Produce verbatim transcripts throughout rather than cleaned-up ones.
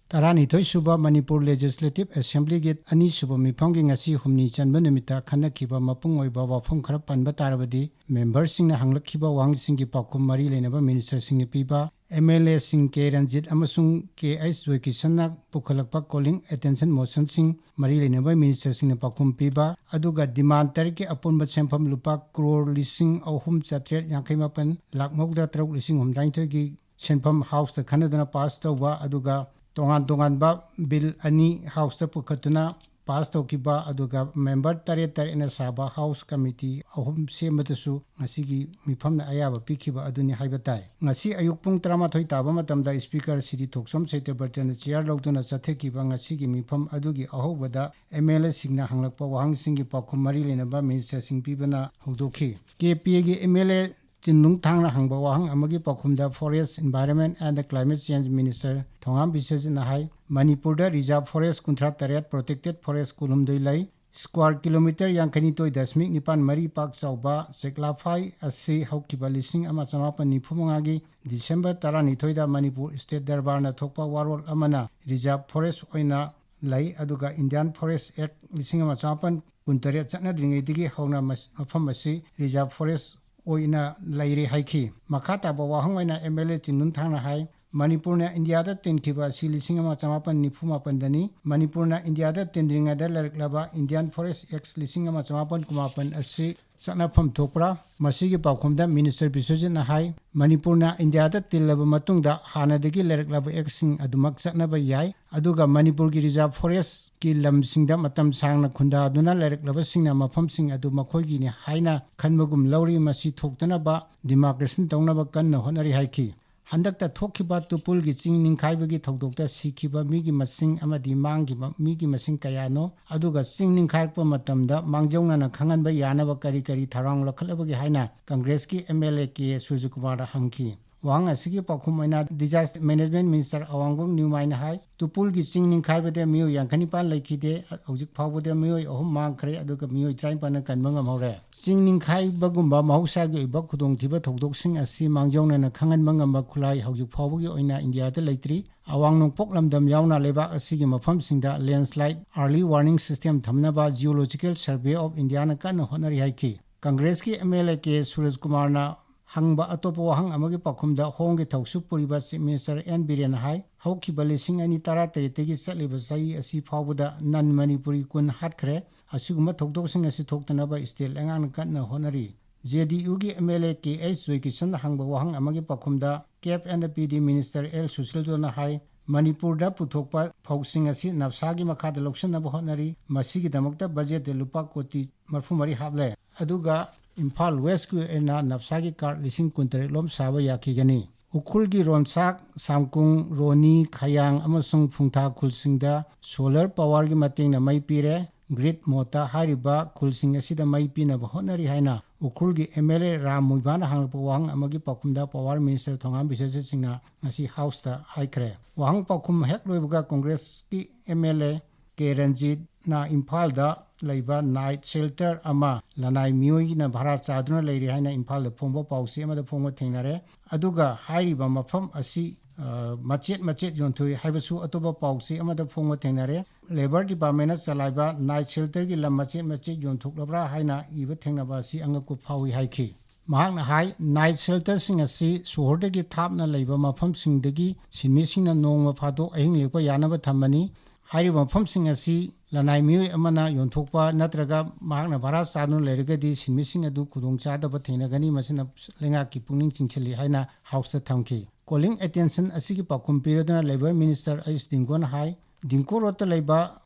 ꯇꯔꯥꯅꯤꯊꯣꯏ ꯁꯨꯕ ꯃꯅꯤꯄꯨꯔ ꯂꯦꯖꯤꯁꯂꯦꯇꯤꯚ ꯑꯦꯁꯦꯝꯕ꯭ꯂꯤꯒꯤ ꯑꯅꯤꯁꯨꯕ ꯃꯤꯐꯝꯒꯤ ꯉꯁꯤ ꯍꯨꯝꯅꯤ ꯆꯟꯕ ꯅꯨꯃꯤꯠꯇ ꯈꯟꯅꯈꯤꯕ ꯃꯄꯨꯡ ꯑꯣꯏꯕ ꯋꯥꯐꯝ ꯈꯔ ꯄꯟꯕ ꯇꯥꯔꯕꯗꯤ, ꯃꯦꯝꯕꯔꯁꯤꯡꯅ ꯍꯪꯂꯛꯈꯤꯕ ꯋꯥꯍꯪꯁꯤꯡꯒꯤ ꯄꯥꯎꯈꯨꯝ ꯃꯔꯤ ꯂꯩꯅꯕ ꯃꯤꯅꯤꯁꯇꯔꯁꯤꯡꯅ ꯄꯤꯕ, ꯑꯦꯝ ꯑꯦꯜ ꯑꯦꯁꯤꯡ ꯀꯦ ꯔꯟꯖꯤꯠ ꯑꯃꯁꯨꯡ ꯀꯦ ꯑꯩꯆ ꯖꯣꯏꯀꯤꯁꯟꯅ ꯄꯨꯈꯠꯂꯛꯄ ꯀꯣꯂꯤꯡ ꯑꯦꯇꯦꯟꯁꯟ ꯃꯣꯁꯟꯁꯤꯡ ꯃꯔꯤ ꯂꯩꯅꯕ ꯃꯤꯅꯤꯁꯇꯔꯁꯤꯡꯅ ꯄꯥꯎꯈꯨꯝ ꯄꯤꯕ, ꯑꯗꯨꯒ ꯗꯤꯃꯥꯟ ꯇꯔꯦꯠꯀꯤ ꯑꯄꯨꯟꯕ ꯁꯦꯟꯐꯝ ꯂꯨꯄꯥ ꯀ꯭ꯔꯣꯔ ꯂꯤꯁꯤꯡ ꯑꯍꯨꯝ ꯆꯥꯇ꯭ꯔꯦꯠ ꯌꯥꯡꯈꯩ ꯃꯥꯄꯟ ꯂꯥꯛ ꯃꯧꯗ꯭ꯔꯥ ꯇꯔꯨꯛ ꯂꯤꯁꯤꯡ ꯍꯨꯝꯗ꯭ꯔꯥꯅꯤꯊꯣꯏꯒꯤ ꯁꯦꯟꯐꯝ ꯍꯥꯎꯁꯇ ꯈꯟꯅꯗꯨꯅ ꯄꯥꯁ ꯇꯧꯕ, ꯑꯗꯨꯒ ꯇꯣꯉꯥꯟ ꯇꯣꯉꯥꯟꯕ ꯕꯤꯜ ꯑꯅꯤ ꯍꯥꯎꯁꯇ ꯄꯨꯈꯠꯇꯨꯅ ꯄꯥꯁ ꯇꯧꯈꯤꯕ, ꯑꯗꯨꯒ ꯃꯦꯝꯕꯔ ꯇꯔꯦꯠ ꯇꯔꯦꯠꯅ ꯁꯥꯕ ꯍꯥꯎꯁ ꯀꯃꯤꯇꯤ ꯑꯍꯨꯝ ꯁꯦꯝꯕꯗꯁꯨ ꯉꯁꯤꯒꯤ ꯃꯤꯐꯝꯅ ꯑꯌꯥꯕ ꯄꯤꯈꯤꯕ ꯑꯗꯨꯅꯤ ꯍꯥꯏꯕ ꯇꯥꯏ꯫ ꯉꯁꯤ ꯑꯌꯨꯛ ꯄꯨꯡ ꯇꯔꯥꯃꯥꯊꯣꯏ ꯇꯥꯕ ꯃꯇꯝꯗ ꯏꯁꯄꯤꯀꯔ ꯁ꯭ꯔꯤ ꯊꯣꯛꯆꯣꯝ ꯁꯇ꯭ꯌꯕ꯭ꯔꯇꯅ ꯆꯤꯌꯥꯔ ꯂꯧꯗꯨꯅ ꯆꯠꯊꯈꯤꯕ ꯉꯁꯤꯒꯤ ꯃꯤꯐꯝ ꯑꯗꯨꯒꯤ ꯑꯍꯧꯕꯗ ꯑꯦꯝ ꯑꯦꯜ ꯑꯦꯁꯤꯡꯅ ꯍꯪꯂꯛꯄ ꯋꯥꯍꯪꯁꯤꯡꯒꯤ ꯄꯥꯎꯈꯨꯝ ꯃꯔꯤ ꯂꯩꯅꯕ ꯃꯤꯅꯤꯁꯇꯔꯁꯤꯡ ꯄꯤꯕꯅ ꯍꯧꯗꯣꯛꯈꯤ꯫ ꯀꯦ ꯄꯤ ꯑꯦꯒꯤ ꯑꯦꯝ ꯑꯦꯜ ꯑꯦ ꯆꯤꯟꯅꯨꯡ ꯊꯥꯡꯅ ꯍꯪꯕ ꯋꯥꯍꯪ ꯑꯃꯒꯤ ꯄꯥꯎꯈꯨꯝꯗ Forest, Environment and Climate Change Minister ꯊꯣꯉꯥꯝ ꯕꯤꯁ꯭ꯋꯖꯤꯠꯅ ꯍꯥꯏ, ꯃꯅꯤꯄꯨꯔꯗ ꯔꯤꯖꯥꯔꯚ ꯐꯣꯔꯦꯁ ꯀꯨꯟꯊ꯭ꯔꯥ ꯇꯔꯦꯠ, ꯄ꯭ꯔꯣꯇꯦꯛꯇꯦꯗ ꯐꯣꯔꯦꯁ ꯀꯨꯟꯍꯨꯝꯗꯣꯏ ꯂꯩ꯫ ꯁ꯭ꯀ꯭ꯋꯥꯔ ꯀꯤꯂꯣꯃꯤꯇꯔ ꯌꯥꯡꯈꯩꯅꯤꯊꯣꯏ ꯗꯁꯃꯤꯛ ꯅꯤꯄꯥꯟ ꯃꯔꯤ ꯄꯥꯛ ꯆꯥꯎꯕ ꯆꯦꯛꯂꯥꯐꯥꯏ ꯑꯁꯤ ꯍꯧꯈꯤꯕ ꯂꯤꯁꯤꯡ ꯑꯃ ꯆꯃꯥꯄꯟ ꯅꯤꯐꯨ ꯃꯉꯥꯒꯤ ꯗꯤꯁꯦꯝꯕꯔ ꯇꯔꯥꯅꯤꯊꯣꯏꯗ ꯃꯅꯤꯄꯨꯔ ꯁ꯭ꯇꯦꯠ ꯗꯔꯕꯥꯔꯅ ꯊꯣꯛꯄ ꯋꯥꯔꯣꯜ ꯑꯃꯅ ꯔꯤꯖꯥꯔꯚ ꯐꯣꯔꯦꯁ ꯑꯣꯏꯅ ꯂꯩ, ꯑꯗꯨꯒ ꯏꯟꯗꯤꯌꯥꯟ ꯐꯣꯔꯦꯁ ꯑꯦꯛ ꯂꯤꯁꯤꯡ ꯑꯃ ꯆꯃꯥꯄꯟ ꯀꯨꯟꯇꯔꯦꯠ ꯆꯠꯅꯗ꯭ꯔꯤꯉꯩꯗꯒꯤ ꯍꯧꯅ ꯃꯁ-, ꯃꯐꯝ ꯑꯁꯤ ꯔꯤꯖꯥꯔꯚ ꯐꯣꯔꯦꯁ ꯑꯣꯏꯅ ꯂꯩꯔꯦ ꯍꯥꯏꯈꯤ꯫ ꯃꯈꯥ ꯇꯥꯕ ꯋꯥꯍꯪ ꯑꯣꯏꯅ ꯑꯦꯝ ꯑꯦꯜ ꯑꯦ ꯆꯤꯟꯅꯨꯟ ꯊꯥꯡꯅ ꯍꯥꯏ, ꯃꯅꯤꯄꯨꯔꯅ ꯏꯟꯗꯤꯌꯥꯗ ꯇꯤꯟꯈꯤꯕ ꯑꯁꯤ ꯂꯤꯁꯤꯡ ꯑꯃ ꯆꯃꯥꯄꯟ ꯅꯤꯐꯨ ꯃꯥꯄꯟꯗꯅꯤ꯫ ꯃꯅꯤꯄꯨꯔꯅ ꯏꯟꯗꯤꯌꯥꯗ ꯇꯤꯟꯗ꯭ꯔꯤꯉꯩꯗ ꯂꯩꯔꯛꯂꯕ ꯏꯟꯗꯤꯌꯥꯟ ꯐꯣꯔꯦꯁ ꯑꯦꯛꯁ ꯂꯤꯁꯤꯡ ꯑꯃ ꯆꯃꯥꯄꯟ ꯀꯨꯟꯃꯥꯄꯟ ꯑꯁꯤ ꯆꯠꯅꯐꯝ ꯊꯣꯛꯄ꯭ꯔꯥ? ꯃꯁꯤꯒꯤ ꯄꯥꯎꯈꯨꯝꯗ ꯃꯤꯅꯤꯁꯇꯔ ꯕꯤꯁ꯭ꯋꯖꯤꯠꯅ ꯍꯥꯏ, ꯃꯅꯤꯄꯨꯔꯅ ꯏꯟꯗꯤꯌꯥꯗ ꯇꯤꯜꯂꯕ ꯃꯇꯨꯡꯗ ꯍꯥꯟꯅꯗꯒꯤ ꯂꯩꯔꯛꯂꯕ ꯑꯦꯛꯁꯤꯡ ꯑꯗꯨꯃꯛ ꯆꯠꯅꯕ ꯌꯥꯏ, ꯑꯗꯨꯒ ꯃꯅꯤꯄꯨꯔꯒꯤ ꯔꯤꯖꯥꯔꯚ ꯐꯣꯔꯦꯁꯀꯤ ꯂꯝꯁꯤꯡꯗ ꯃꯇꯝ ꯁꯥꯡꯅ ꯈꯨꯟꯗꯥꯗꯨꯅ ꯂꯩꯔꯛꯂꯕꯁꯤꯡꯅ ꯃꯐꯝꯁꯤꯡ ꯑꯗꯨ ꯃꯈꯣꯏꯒꯤꯅꯤ ꯍꯥꯏꯅ ꯈꯟꯕꯒꯨꯝ ꯂꯧꯔꯤ꯫ ꯃꯁꯤ ꯊꯣꯛꯇꯅꯕ ꯗꯤꯃꯥꯔꯀꯦꯁꯟ ꯇꯧꯅꯕ ꯀꯟꯅ ꯍꯣꯠꯅꯔꯤ ꯍꯥꯏꯈꯤ꯫ ꯍꯟꯗꯛꯇ ꯊꯣꯛꯈꯤꯕ ꯇꯨꯄꯨꯜꯒꯤ ꯆꯤꯡ ꯅꯤꯡꯈꯥꯏꯕꯒꯤ ꯊꯧꯗꯣꯛꯇ ꯁꯤꯈꯤꯕ ꯃꯤꯒꯤ ꯃꯁꯤꯡ ꯑꯃꯗꯤ ꯃꯥꯡꯈꯤꯕ ꯃꯤꯒꯤ ꯃꯁꯤꯡ ꯀꯌꯥꯅꯣ, ꯑꯗꯨꯒ ꯆꯤꯡ ꯅꯤꯡꯈꯥꯏꯔꯛꯄ ꯃꯇꯝꯗ ꯃꯥꯡꯖꯧꯅꯅ ꯈꯪꯍꯟꯕ ꯌꯥꯅꯕ ꯀꯔꯤ ꯀꯔꯤ ꯊꯧꯔꯥꯡ ꯂꯧꯈꯠꯂꯕꯒꯦ ꯍꯥꯏꯅ ꯀꯪꯒ꯭ꯔꯦꯁꯀꯤ ꯑꯦꯝ ꯑꯦꯜ ꯑꯦ ꯀꯦ ꯁꯨꯔꯖꯀꯨꯃꯥꯔꯗ ꯍꯪꯈꯤ꯫ ꯋꯥꯍꯪ ꯑꯁꯤꯒꯤ ꯄꯥꯎꯈꯨꯝ ꯑꯣꯏꯅ Disaster Management Minister ꯑꯋꯥꯡꯕꯝ ꯅꯤꯎꯃꯥꯏꯅ ꯍꯥꯏ, ꯇꯨꯄꯨꯜꯒꯤ ꯆꯤꯡ ꯅꯤꯡꯈꯥꯏꯕꯗ ꯃꯤꯑꯣꯏ ꯌꯥꯡꯈꯩꯅꯤꯄꯥꯟ ꯂꯩꯈꯤꯗꯦ꯫ ꯍꯧꯖꯤꯛ ꯐꯥꯎꯕꯗ ꯃꯤꯑꯣꯏ ꯑꯍꯨꯝ ꯃꯥꯡꯈ꯭ꯔꯦ, ꯑꯗꯨꯒ ꯃꯤꯑꯣꯏ ꯇꯔꯥꯅꯤꯄꯥꯟꯅ ꯀꯟꯕ ꯉꯝꯍꯧꯔꯦ꯫ ꯆꯤꯡ ꯅꯤꯡꯈꯥꯏꯕꯒꯨꯝꯕ ꯃꯍꯧꯁꯥꯒꯤ ꯑꯣꯏꯕ ꯈꯨꯗꯣꯡꯊꯤꯕ ꯊꯧꯗꯣꯛꯁꯤꯡ ꯑꯁꯤ ꯃꯥꯡꯖꯧꯅꯅ ꯈꯪꯍꯟꯕ ꯉꯝꯕ ꯈꯨꯠꯂꯥꯏ ꯍꯧꯖꯤꯛ ꯐꯥꯎꯕꯒꯤ ꯑꯣꯏꯅ ꯏꯟꯗꯤꯌꯥꯗ ꯂꯩꯇ꯭ꯔꯤ꯫ ꯑꯋꯥꯡ ꯅꯣꯡꯄꯣꯛ ꯂꯝꯗꯝ ꯌꯥꯎꯅ ꯂꯩꯕꯥꯛ ꯑꯁꯤꯒꯤ ꯃꯐꯝꯁꯤꯡꯗ landslide early warning system ꯊꯝꯅꯕ Geological Survey of Indiaꯅ ꯀꯟꯅ ꯍꯣꯠꯅꯔꯤ ꯍꯥꯏꯈꯤ꯫ ꯀꯪꯒ꯭ꯔꯦꯁꯀꯤ MLA ꯀꯦ ꯁꯨꯔꯖ ꯀꯨꯃꯥꯔꯅ ꯍꯪꯕ ꯑꯇꯣꯞꯄ ꯋꯥꯍꯪ ꯑꯃꯒꯤ ꯄꯥꯎꯈꯨꯝꯗ ꯍꯣꯝꯒꯤ ꯊꯧꯁꯨ ꯄꯨꯔꯤꯕ Chief Minister ꯑꯦꯟ ꯕꯤꯔꯦꯟꯅ ꯍꯥꯏ, ꯍꯧꯈꯤꯕ ꯂꯤꯁꯤꯡ ꯑꯅꯤ ꯇꯔꯥꯇꯔꯦꯠꯇꯒꯤ ꯆꯠꯂꯤꯕ ꯆꯍꯤ ꯑꯁꯤ ꯐꯥꯎꯕꯗ non Manipuri ꯀꯨꯟ ꯍꯥꯠꯈ꯭ꯔꯦ꯫ ꯑꯁꯤꯒꯨꯝꯕ ꯊꯧꯗꯣꯛꯁꯤꯡ ꯑꯁꯤ ꯊꯣꯛꯇꯅꯕ state ꯂꯩꯉꯥꯛꯅ ꯀꯟꯅ ꯍꯣꯠꯅꯔꯤ꯫ JDUꯒꯤ MLA ꯀꯦ ꯑꯩꯆ ꯖꯣꯏꯀꯤꯁꯟꯅ ꯍꯪꯕ ꯋꯥꯍꯪ ꯑꯃꯒꯤ ꯄꯥꯎꯈꯨꯝꯗ Cap and P D Minister L ꯁꯨꯁꯤꯜꯗꯣꯅ ꯍꯥꯏ, ꯃꯅꯤꯄꯨꯔꯗ ꯄꯨꯊꯣꯛꯄ ꯐꯧꯁꯤꯡ ꯑꯁꯤ ꯅꯞꯁꯥꯒꯤ ꯃꯈꯥꯗ ꯂꯧꯁꯤꯟꯅꯕ ꯍꯣꯠꯅꯔꯤ꯫ ꯃꯁꯤꯒꯤꯗꯃꯛꯇ ꯕꯖꯦꯠꯇ ꯂꯨꯄꯥ ꯀꯣꯇꯤ ꯃꯔꯤꯐꯨꯃꯔꯤ ꯍꯥꯞꯂꯦ꯫ ꯑꯗꯨꯒ ꯏꯝꯐꯥꯜ ꯋꯦꯁꯀꯤ ꯑꯣꯏꯅ ꯅꯞꯁꯥꯒꯤ card ꯂꯤꯁꯤꯡ ꯀꯨꯟꯇꯔꯦꯠ ꯂꯣꯝ ꯁꯥꯕ ꯌꯥꯈꯤꯒꯅꯤ꯫ ꯎꯈ꯭ꯔꯨꯜꯒꯤ ꯔꯣꯟꯁꯥꯛ, ꯁꯥꯝꯀꯨꯡ, ꯔꯣꯅꯤ, ꯈꯌꯥꯡ ꯑꯃꯁꯨꯡ ꯐꯨꯡꯊꯥ ꯈꯨꯜꯁꯤꯡꯗ solar powerꯒꯤ ꯃꯇꯦꯡꯅ ꯃꯩ ꯄꯤꯔꯦ꯫ Grid modeꯇ ꯍꯥꯏꯔꯤꯕ ꯈꯨꯜꯁꯤꯡ ꯑꯁꯤꯗ ꯃꯩ ꯄꯤꯅꯕ ꯍꯣꯠꯅꯔꯤ ꯍꯥꯏꯅ ꯎꯈ꯭ꯔꯨꯜꯒꯤ MLA ꯔꯥꯝ ꯃꯨꯏꯕꯥꯅ ꯍꯥꯡꯂꯛꯄ ꯋꯥꯍꯪ ꯑꯃꯒꯤ ꯄꯥꯎꯈꯨꯝꯗ Power Minister ꯊꯣꯉꯥꯝ ꯕꯤꯁꯦꯁ꯭ꯋꯔ ꯁꯤꯡꯅ ꯉꯁꯤ Houseꯇ ꯍꯥꯏꯈ꯭ꯔꯦ꯫ ꯋꯥꯍꯪ ꯄꯥꯎꯈꯨꯝ ꯍꯦꯛ ꯂꯣꯏꯕꯒ ꯀꯪꯒ꯭ꯔꯦꯁꯀꯤ MLA ꯀꯦ ꯔꯟꯖꯤꯠꯅ ꯏꯝꯐꯥꯜꯗ ꯂꯩꯕ night shelter ꯑꯃ ꯂꯅꯥꯏ ꯃꯤꯑꯣꯏꯅ ꯚꯔꯥ ꯆꯥꯗꯨꯅ ꯂꯩꯔꯤ ꯍꯥꯏꯅ ꯏꯝꯐꯥꯜꯗ ꯐꯣꯡꯕ ꯄꯥꯎꯆꯦ ꯑꯃꯗ ꯐꯣꯡꯕ ꯊꯦꯡꯅꯔꯦ꯫ ꯑꯗꯨꯒ ꯍꯥꯏꯔꯤꯕ ꯃꯐꯝ ꯑꯁꯤ, ꯑ, ꯃꯆꯦꯠ ꯃꯆꯦꯠ ꯌꯣꯟꯊꯣꯛꯏ ꯍꯥꯏꯕꯁꯨ ꯑꯇꯣꯞꯄ ꯄꯥꯎꯆꯦ ꯑꯃꯗ ꯐꯣꯡꯕ ꯊꯦꯡꯅꯔꯦ꯫ Labour Departmentꯅ ꯆꯂꯥꯏꯕ night shelterꯒꯤ ꯂꯝ ꯃꯆꯦꯠ ꯃꯆꯦꯠ ꯌꯣꯟꯊꯣꯛꯂꯕ꯭ꯔꯥ ꯍꯥꯏꯅ ꯏꯕ ꯊꯦꯡꯅꯕ ꯑꯁꯤ ꯑꯉꯛꯄ ꯐꯥꯎꯏ ꯍꯥꯏꯈꯤ꯫ ꯃꯍꯥꯛꯅ ꯍꯥꯏ, night shelterꯁꯤꯡ ꯑꯁꯤ ꯁꯣꯍꯔꯗꯒꯤ ꯊꯥꯞꯅ ꯂꯩꯕ ꯃꯐꯝꯁꯤꯡꯗꯒꯤ ꯁꯤꯟꯃꯤꯁꯤꯡꯅ ꯅꯣꯡꯃ ꯐꯥꯗꯣꯛ ꯑꯍꯤꯡ ꯂꯦꯛꯄ ꯌꯥꯅꯕ ꯊꯝꯕꯅꯤ꯫ ꯍꯥꯏꯔꯤꯕ ꯃꯐꯝꯁꯤꯡ ꯑꯁꯤ ꯂꯅꯥꯏ ꯃꯤꯑꯣꯏ ꯑꯃꯅ ꯌꯣꯟꯊꯣꯛꯄ ꯅꯠꯇ꯭ꯔꯒ ꯃꯍꯥꯛꯅ ꯚꯔꯥ ꯆꯥꯗꯨꯅ ꯂꯩꯔꯒꯗꯤ ꯁꯤꯟꯃꯤꯁꯤꯡ ꯑꯗꯨ ꯈꯨꯗꯣꯡꯆꯥꯗꯕ ꯊꯦꯡꯅꯒꯅꯤ꯫ ꯃꯁꯤꯅ ꯂꯩꯉꯥꯛꯀꯤ ꯄꯨꯛꯅꯤꯡ ꯆꯤꯡꯁꯤꯜꯂꯤ ꯍꯥꯏꯅ Houseꯇ ꯊꯝꯈꯤ꯫ Calling attention ꯑꯁꯤꯒꯤ ꯄꯥꯎꯈꯨꯝ ꯄꯤꯔꯗꯨꯅ Labour Minister ꯑꯩꯆ ꯗꯤꯡꯒꯣꯅ ꯍꯥꯏ, ꯗꯤꯡꯀꯣ ꯔꯣꯗꯇ ꯂꯩꯕ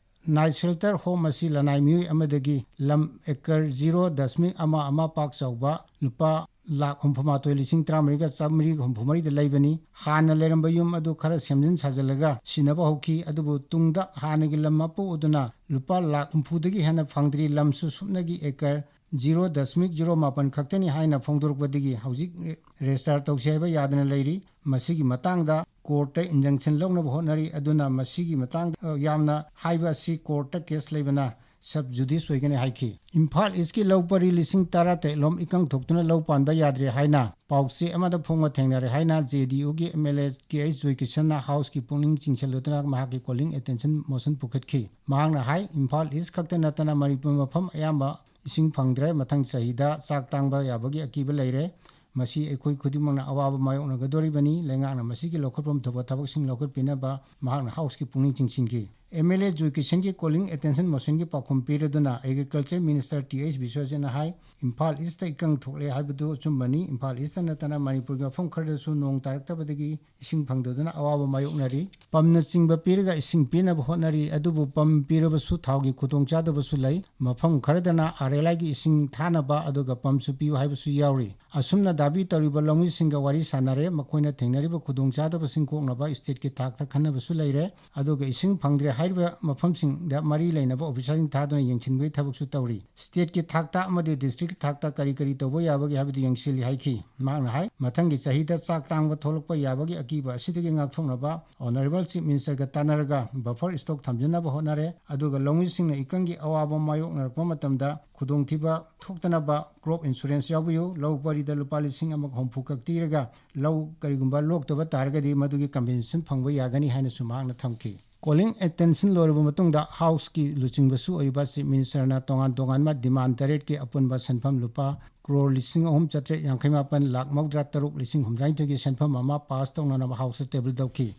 night shelter home ꯑꯁꯤ ꯂꯅꯥꯏ ꯃꯤꯑꯣꯏ ꯑꯃꯗꯒꯤ ꯂꯝ acre zero dashmik ꯑꯃ ꯑꯃ ꯄꯥꯛ ꯆꯥꯎꯕ ꯂꯨꯄꯥ ꯂꯥꯈ ꯍꯨꯝꯐꯨꯃꯥꯊꯣꯏ ꯂꯤꯁꯤꯡ ꯇꯔꯥꯃꯔꯤꯒ ꯆꯥꯃꯔꯤ ꯍꯨꯝꯐꯨꯃꯔꯤꯗ ꯂꯩꯕꯅꯤ꯫ ꯍꯥꯟꯅ ꯂꯩꯔꯝꯕ ꯌꯨꯝ ꯑꯗꯨ ꯈꯔ ꯁꯦꯝꯖꯤꯟ ꯁꯥꯖꯤꯜꯂꯒ ꯁꯤꯟꯅꯕ ꯍꯧꯈꯤ, ꯑꯗꯨꯕꯨ ꯇꯨꯡꯗ ꯍꯥꯟꯅꯒꯤ ꯂꯝ ꯃꯄꯨ ꯑꯗꯨꯅ ꯂꯨꯄꯥ ꯂꯥꯈ ꯍꯨꯝꯐꯨꯗꯒꯤ ꯍꯦꯟꯅ ꯐꯪꯗ꯭ꯔꯤ꯫ ꯂꯝꯁꯨ ꯁꯨꯞꯅꯒꯤ acre ꯖꯤꯔꯣ ꯗꯁꯃꯤꯛ ꯖꯤꯔꯣ ꯃꯥꯄꯟ ꯈꯛꯇꯅꯤ ꯍꯥꯏꯅ ꯐꯣꯡꯗꯣꯔꯛꯄꯗꯒꯤ ꯍꯧꯖꯤꯛ ꯔꯦꯖꯤꯁꯇꯥꯔ ꯇꯧꯁꯤ ꯍꯥꯏꯕ ꯌꯥꯗꯅ ꯂꯩꯔꯤ꯫ ꯃꯁꯤꯒꯤ ꯃꯇꯥꯡꯗ ꯀꯣꯔꯠꯇ ꯏꯟꯖꯪꯁꯟ ꯂꯧꯅꯕ ꯍꯣꯠꯅꯔꯤ꯫ ꯑꯗꯨꯅ ꯃꯁꯤꯒꯤ ꯃꯇꯥꯡꯗ, ꯑ, ꯌꯥꯝꯅ ꯍꯥꯏꯕ ꯑꯁꯤ ꯀꯣꯔꯠꯇ ꯀꯦꯁ ꯂꯩꯕꯅ ꯁꯕ ꯖꯨꯗꯤꯁ ꯑꯣꯏꯒꯅꯤ ꯍꯥꯏꯈꯤ꯫ ꯏꯝꯐꯥꯜ ꯏꯁꯀꯤ ꯂꯧ ꯄꯔꯤ ꯂꯤꯁꯤꯡ ꯇꯔꯥꯇꯔꯦꯠ ꯂꯣꯝ ꯏꯀꯪ ꯊꯣꯛꯇꯨꯅ ꯂꯧ ꯄꯥꯟꯕ ꯌꯥꯗ꯭ꯔꯦ ꯍꯥꯏꯅ ꯄꯥꯎꯆꯦ ꯑꯃꯗ ꯐꯣꯡꯕ ꯊꯦꯡꯅꯔꯦ ꯍꯥꯏꯅ ꯖꯦ ꯗꯤ ꯌꯨꯒꯤ M L A K H ꯖꯣꯏꯀꯤꯁꯟꯅ ꯍꯥꯎꯁꯀꯤ ꯄꯨꯛꯅꯤꯡ ꯆꯤꯡꯁꯤꯜꯂꯗꯨꯅ ꯃꯍꯥꯛꯀꯤ ꯀꯣꯂꯤꯡ ꯑꯦꯇꯦꯟꯁꯟ ꯃꯣꯁꯟ ꯄꯨꯈꯠꯈꯤ꯫ ꯃꯍꯥꯛꯅ ꯍꯥꯏ, ꯏꯝꯐꯥꯜ ꯏꯁ ꯈꯛꯇ ꯅꯠꯇꯅ ꯃꯅꯤꯄꯨꯔ ꯃꯐꯝ ꯑꯌꯥꯝꯕ ꯏꯁꯤꯡ ꯐꯪꯗ꯭ꯔꯦ꯫ ꯃꯊꯪ ꯆꯍꯤꯗ ꯆꯥꯛ ꯇꯥꯡꯕ ꯌꯥꯕꯒꯤ ꯑꯀꯤꯕ ꯂꯩꯔꯦ꯫ ꯃꯁꯤ ꯑꯩꯈꯣꯏ ꯈꯨꯗꯤꯡꯃꯛꯅ ꯑꯋꯥꯕ ꯃꯥꯌꯣꯛꯅꯒꯗꯧꯔꯤꯕꯅꯤ꯫ ꯂꯩꯉꯥꯛꯅ ꯃꯁꯤꯒꯤ ꯂꯧꯈꯠꯐꯝ ꯊꯣꯛꯄ ꯊꯕꯛꯁꯤꯡ ꯂꯧꯈꯠꯄꯤꯅꯕ ꯃꯍꯥꯛꯅ ꯍꯥꯎꯁꯀꯤ ꯄꯨꯛꯅꯤꯡ ꯆꯤꯡꯁꯤꯟꯈꯤ꯫ ꯑꯦꯝ ꯑꯦꯜ ꯑꯦ ꯖꯣꯏꯀꯤꯁꯟꯒꯤ ꯀꯣꯂꯤꯡ ꯑꯦꯇꯦꯟꯁꯟ ꯃꯣꯁꯟꯒꯤ ꯄꯥꯎꯈꯨꯝ ꯄꯤꯔꯗꯨꯅ ꯑꯦꯒ꯭ꯔꯤꯀꯜꯆꯔ ꯃꯤꯅꯤꯁꯇꯔ ꯇꯤ ꯑꯩꯆ ꯕꯤꯁ꯭ꯋꯖꯤꯠꯅ ꯍꯥꯏ, ꯏꯝꯐꯥꯜ ꯏꯁꯇ ꯏꯀꯪ ꯊꯣꯛꯂꯦ ꯍꯥꯏꯕꯗꯨ ꯑꯆꯨꯝꯕꯅꯤ꯫ ꯏꯝꯐꯥꯜ ꯏꯁꯇ ꯅꯠꯇꯅ ꯃꯅꯤꯄꯨꯔꯒꯤ ꯃꯐꯝ ꯈꯔꯗꯁꯨ ꯅꯣꯡ ꯇꯥꯔꯛꯇꯕꯗꯒꯤ ꯏꯁꯤꯡ ꯐꯪꯗꯗꯨꯅ ꯑꯋꯥꯕ ꯃꯥꯌꯣꯛꯅꯔꯤ꯫ ꯄꯝꯅꯆꯤꯡꯕ ꯄꯤꯔꯒ ꯏꯁꯤꯡ ꯄꯤꯅꯕ ꯍꯣꯠꯅꯔꯤ, ꯑꯗꯨꯕꯨ ꯄꯝ ꯄꯤꯔꯕꯁꯨ ꯊꯥꯎꯒꯤ ꯈꯨꯗꯣꯡꯆꯥꯗꯕꯁꯨ ꯂꯩ꯫ ꯃꯐꯝ ꯈꯔꯗꯅ ꯑꯥꯔ ꯑꯦꯜ ꯑꯥꯏꯒꯤ ꯏꯁꯤꯡ ꯊꯥꯅꯕ ꯑꯗꯨꯒ ꯄꯝꯁꯨ ꯄꯤꯌꯨ ꯍꯥꯏꯕꯁꯨ ꯌꯥꯎꯔꯤ꯫ ꯑꯁꯨꯝꯅ ꯗꯥꯕꯤ ꯇꯧꯔꯤꯕ ꯂꯧꯃꯤꯁꯤꯡꯒ ꯋꯥꯔꯤ ꯁꯥꯟꯅꯔꯦ꯫ ꯃꯈꯣꯏꯅ ꯊꯦꯡꯅꯔꯤꯕ ꯈꯨꯗꯣꯡꯆꯥꯗꯕꯁꯤꯡ ꯀꯣꯛꯅꯕ ꯁ꯭ꯇꯦꯠꯀꯤ ꯊꯥꯛꯇ ꯈꯟꯅꯕꯁꯨ ꯂꯩꯔꯦ꯫ ꯑꯗꯨꯒ ꯏꯁꯤꯡ ꯐꯪꯗ꯭ꯔꯦ ꯍꯥꯏꯔꯤꯕ ꯃꯐꯝꯁꯤꯡꯗ ꯃꯔꯤ ꯂꯩꯅꯕ ꯑꯣꯐꯤꯁꯥꯔꯁꯤꯡ ꯊꯥꯗꯨꯅ ꯌꯦꯡꯁꯤꯟꯕꯒꯤ ꯊꯕꯛꯁꯨ ꯇꯧꯔꯤ꯫ ꯁ꯭ꯇꯦꯠꯀꯤ ꯊꯥꯛꯇ ꯑꯃꯗꯤ ꯗꯤꯁꯇ꯭ꯔꯤꯛꯀꯤ ꯊꯥꯛꯇ ꯀꯔꯤ ꯀꯔꯤ ꯇꯧꯕ ꯌꯥꯕꯒꯦ ꯍꯥꯏꯕꯗꯨ ꯌꯦꯡꯁꯤꯜꯂꯤ ꯍꯥꯏꯈꯤ꯫ ꯃꯍꯥꯛꯅ ꯍꯥꯏ, ꯃꯊꯪꯒꯤ ꯆꯍꯤꯗ ꯆꯥꯛ ꯇꯥꯡꯕ ꯊꯣꯛꯂꯛꯄ ꯌꯥꯕꯒꯤ ꯑꯀꯤꯕ ꯑꯁꯤꯗꯒꯤ ꯉꯥꯛꯊꯣꯛꯅꯕ ꯑꯣꯅꯔꯦꯕꯜ ꯆꯤꯐ ꯃꯤꯅꯤꯁꯇꯔꯒ ꯇꯥꯟꯅꯔꯒ ꯕꯐꯔ ꯁ꯭ꯇꯣꯛ ꯊꯝꯖꯅꯕ ꯍꯣꯠꯅꯔꯦ꯫ ꯑꯗꯨꯒ ꯂꯧꯃꯤꯁꯤꯡꯅ ꯏꯀꯪꯒꯤ ꯑꯋꯥꯕ ꯃꯥꯌꯣꯛꯅꯔꯛꯄ ꯃꯇꯝꯗ ꯈꯨꯗꯣꯡꯊꯤꯕ ꯊꯣꯛꯇꯅꯕ ꯀ꯭ꯔꯣꯞ ꯏꯟꯁꯨꯔꯦꯟꯁ ꯌꯥꯎꯕꯤꯌꯨ꯫ ꯂꯧ ꯄꯔꯤꯗ ꯂꯨꯄꯥ ꯂꯤꯁꯤꯡ ꯑꯃꯒ ꯍꯨꯝꯐꯨ ꯈꯛ ꯊꯤꯔꯒ ꯂꯧ ꯀꯔꯤꯒꯨꯝꯕ ꯂꯣꯛꯇꯕ ꯇꯥꯔꯒꯗꯤ ꯃꯗꯨꯒꯤ ꯀꯝꯄꯦꯟꯁꯦꯁꯟ ꯐꯪꯕ ꯌꯥꯒꯅꯤ ꯍꯥꯏꯅꯁꯨ ꯃꯍꯥꯛꯅ ꯊꯝꯈꯤ꯫ ꯀꯣꯂꯤꯡ ꯑꯦꯇꯦꯟꯁꯟ ꯂꯣꯏꯔꯕ ꯃꯇꯨꯡꯗ ꯍꯥꯎꯁꯀꯤ ꯂꯨꯆꯤꯡꯕꯁꯨ ꯑꯣꯏꯔꯤꯕ ꯆꯤꯐ ꯃꯤꯅꯤꯁꯇꯔꯅ ꯇꯣꯉꯥꯟ ꯇꯣꯉꯥꯟꯕ ꯗꯤꯃꯥꯟ ꯇꯔꯦꯠꯀꯤ ꯑꯄꯨꯟꯕ ꯁꯦꯟꯐꯝ ꯂꯨꯄꯥ ꯀ꯭ꯔꯣꯔ ꯂꯤꯁꯤꯡ ꯑꯍꯨꯝ ꯆꯥꯇ꯭ꯔꯦꯠ ꯌꯥꯡꯈꯩ ꯃꯥꯄꯟ ꯂꯥꯛ ꯃꯧꯗ꯭ꯔꯥ ꯇꯔꯨꯛ ꯂꯤꯁꯤꯡ ꯍꯨꯝꯗ꯭ꯔꯥꯅꯤꯊꯣꯏꯒꯤ ꯁꯦꯟꯐꯝ ꯑꯃ ꯄꯥꯁ ꯇꯧꯅꯅꯕ ꯍꯥꯎꯁꯇ ꯇꯦꯕꯜ ꯇꯧꯈꯤ꯫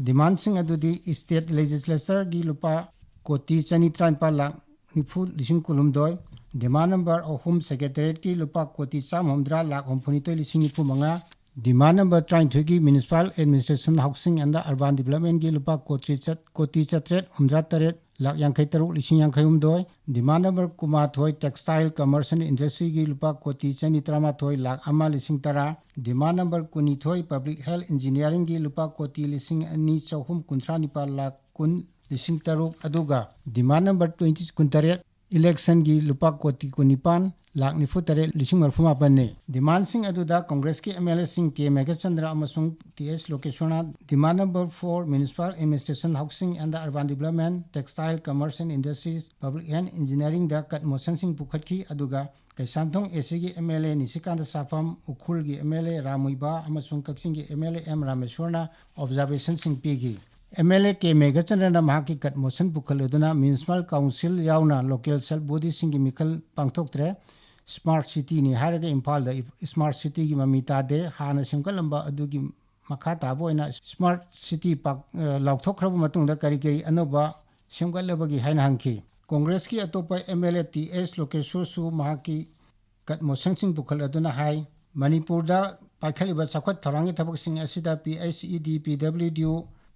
ꯗꯤꯃꯥꯟꯁꯤꯡ ꯑꯗꯨꯗꯤ ꯁ꯭ꯇꯦꯠ ꯂꯦꯖꯤꯁꯂꯦꯆꯔꯒꯤ ꯂꯨꯄꯥ ꯀꯣꯇꯤ ꯆꯅꯤ ꯇꯔꯥꯅꯤꯄꯥꯜ ꯂꯥꯛ ꯅꯤꯐꯨ ꯂꯤꯁꯤꯡ ꯀꯨꯟꯍꯨꯝꯗꯣꯏ, ꯗꯤꯃꯥꯟ ꯅꯝꯕꯔ ꯑꯍꯨꯝ ꯁꯦꯀ꯭ꯔꯦꯇꯔꯤꯌꯦꯠꯀꯤ ꯂꯨꯄꯥ ꯀꯣꯇꯤ ꯆꯥꯝꯃ ꯍꯨꯝꯗ꯭ꯔꯥ ꯂꯥꯛ ꯍꯨꯝꯐꯨꯅꯤꯊꯣꯏ ꯂꯤꯁꯤꯡ ꯅꯤꯐꯨ ꯃꯉꯥ, ꯗꯤꯃꯥꯟ ꯅꯝꯕꯔ ꯇꯔꯥꯅꯤꯊꯣꯏꯒꯤ municipal administration housing and urban ꯗꯤꯕꯂꯞꯃꯦꯟꯒꯤ ꯂꯨꯄꯥ ꯀꯣꯇꯤ ꯆꯠ-, ꯀꯣꯇꯤ ꯆꯥꯇ꯭ꯔꯦꯠ ꯍꯨꯝꯗ꯭ꯔꯥ ꯇꯔꯦꯠ ꯂꯥꯛ ꯌꯥꯡꯈꯩ ꯇꯔꯨꯛ ꯂꯤꯁꯤꯡ ꯌꯥꯡꯈꯩ ꯍꯨꯝꯗꯣꯏ, ꯗꯤꯃꯥꯟ ꯅꯝꯕꯔ ꯀꯨꯟꯃꯥꯊꯣꯏ ꯇꯦꯛꯁꯇꯥꯏꯜ ꯀꯃꯔꯁ ꯑꯦꯟ ꯏꯟꯗꯁꯇ꯭ꯔꯤꯒꯤ ꯂꯨꯄꯥ ꯀꯣꯇꯤ ꯆꯅꯤ ꯇꯔꯥꯃꯥꯊꯣꯏ ꯂꯥꯛ ꯑꯃ ꯂꯤꯁꯤꯡ ꯇꯔꯥ, ꯗꯤꯃꯥꯟ ꯅꯝꯕꯔ ꯀꯨꯟꯅꯤꯊꯣꯏ ꯄꯕ꯭ꯂꯤꯛ ꯍꯦꯜꯊ ꯏꯟꯖꯤꯅꯤꯌꯥꯔꯤꯡꯒꯤ ꯂꯨꯄꯥ ꯀꯣꯇꯤ ꯂꯤꯁꯤꯡ ꯑꯅꯤ ꯆꯍꯨꯝ ꯀꯨꯟꯊ꯭ꯔꯥ ꯅꯤꯄꯥꯜ ꯂꯥꯛ ꯀꯨꯟ ꯂꯤꯁꯤꯡ ꯇꯔꯨꯛ, ꯑꯗꯨꯒ ꯗꯤꯃꯥꯟ ꯅꯝꯕꯔ ꯇ꯭ꯋꯦꯟꯇꯤ, ꯀꯨꯟꯇꯔꯦꯠ ꯏꯂꯦꯛꯁꯟꯒꯤ ꯂꯨꯄꯥ ꯀꯣꯇꯤ ꯀꯨꯟꯅꯤꯄꯥꯟ ꯂꯥꯈ ꯅꯤꯐꯨ ꯇꯔꯦꯠ ꯂꯤꯁꯤꯡ ꯃꯔꯤꯐꯨ ꯃꯥꯄꯟꯅꯤ꯫ ꯗꯤꯃꯥꯟꯁꯤꯡ ꯑꯗꯨꯗ ꯀꯪꯒ꯭ꯔꯦꯁꯀꯤ ꯑꯦꯝ ꯑꯦꯜ ꯑꯦꯁꯤꯡ ꯀꯦ ꯃꯦꯘꯆꯟꯗ꯭ꯔ ꯑꯃꯁꯨꯡ ꯇꯤ ꯑꯦꯁ ꯂꯣꯀꯦꯁꯣꯔꯅ demand number four, Municipal Administration, Housing and Urban Development, Textile, Commerce and Industries, Public Health, Engineeringꯗ ꯀꯠ ꯃꯣꯁꯟꯁꯤꯡ ꯄꯨꯈꯠꯈꯤ꯫ ꯑꯗꯨꯒ ꯀꯩꯁꯥꯝꯊꯣꯡ ꯑꯦ ꯁꯤꯒꯤ ꯑꯦꯝ ꯑꯦꯜ ꯑꯦ ꯅꯤꯁꯤꯀꯥꯟꯇ ꯁꯥꯐꯝ, ꯎꯈ꯭ꯔꯨꯜꯒꯤ ꯑꯦꯝ ꯑꯦꯜ ꯑꯦ ꯔꯥꯝ ꯃꯨꯏꯕꯥ ꯑꯃꯁꯨꯡ ꯀꯛꯆꯤꯡꯒꯤ ꯑꯦꯝ ꯑꯦꯜ ꯑꯦ ꯑꯦꯝ ꯔꯥꯃꯦꯁꯣꯔꯅ ꯑꯣꯕꯖꯥꯔꯕꯦꯁꯟꯁꯤꯡ ꯄꯤꯈꯤ꯫ ꯑꯦꯝ ꯑꯦꯜ ꯑꯦ ꯀꯦ ꯃꯦꯘꯆꯟꯗ꯭ꯔꯅ ꯃꯍꯥꯛꯀꯤ ꯀꯠ motion ꯄꯨꯈꯠꯂꯗꯨꯅ municipal council ꯌꯥꯎꯅ local self ꯕꯣꯗꯤꯁꯤꯡꯒꯤ ꯃꯤꯈꯜ ꯄꯥꯡꯊꯣꯛꯇ꯭ꯔꯦ꯫ Smart ꯁꯤꯇꯤꯅꯤ ꯍꯥꯏꯔꯒ ꯏꯝꯐꯥꯜꯗ ꯏ-, ꯁ꯭ꯃꯥꯔꯠ ꯁꯤꯇꯤꯒꯤ ꯃꯃꯤ ꯇꯥꯗꯦ꯫ ꯍꯥꯟꯅ ꯁꯦꯝꯒꯠꯂꯝꯕ ꯑꯗꯨꯒꯤ ꯃꯈꯥ ꯇꯥꯕ ꯑꯣꯏꯅ ꯁ꯭ꯃꯥꯔꯠ ꯁꯤꯇꯤ ꯄꯥꯛ-, ꯑ, ꯂꯥꯎꯊꯣꯛꯈ꯭ꯔꯕ ꯃꯇꯨꯡꯗ ꯀꯔꯤ ꯀꯔꯤ ꯑꯅꯧꯕ ꯁꯦꯝꯒꯠꯂꯕꯒꯦ ꯍꯥꯏꯅ ꯍꯪꯈꯤ꯫ ꯀꯣꯡꯒ꯭ꯔꯦꯁꯀꯤ ꯑꯇꯣꯞꯄ ꯑꯦꯝ ꯑꯦꯜ ꯑꯦ ꯇꯤ ꯑꯦꯁ ꯂꯣꯀꯦꯁꯣꯔꯁꯨ ꯃꯍꯥꯛꯀꯤ ꯀꯠ ꯃꯣꯁꯟꯁꯤꯡ ꯄꯨꯈꯠꯂꯗꯨꯅ ꯍꯥꯏ, ꯃꯅꯤꯄꯨꯔꯗ ꯄꯥꯏꯈꯠꯂꯤꯕ ꯆꯥꯎꯈꯠ ꯊꯧꯔꯥꯡꯒꯤ ꯊꯕꯛꯁꯤꯡ ꯑꯁꯤꯗ ꯄꯤ ꯑꯩꯆ ꯏ ꯗꯤ, ꯄꯤ ꯗꯕ꯭ꯂꯤꯎ ꯗꯤ,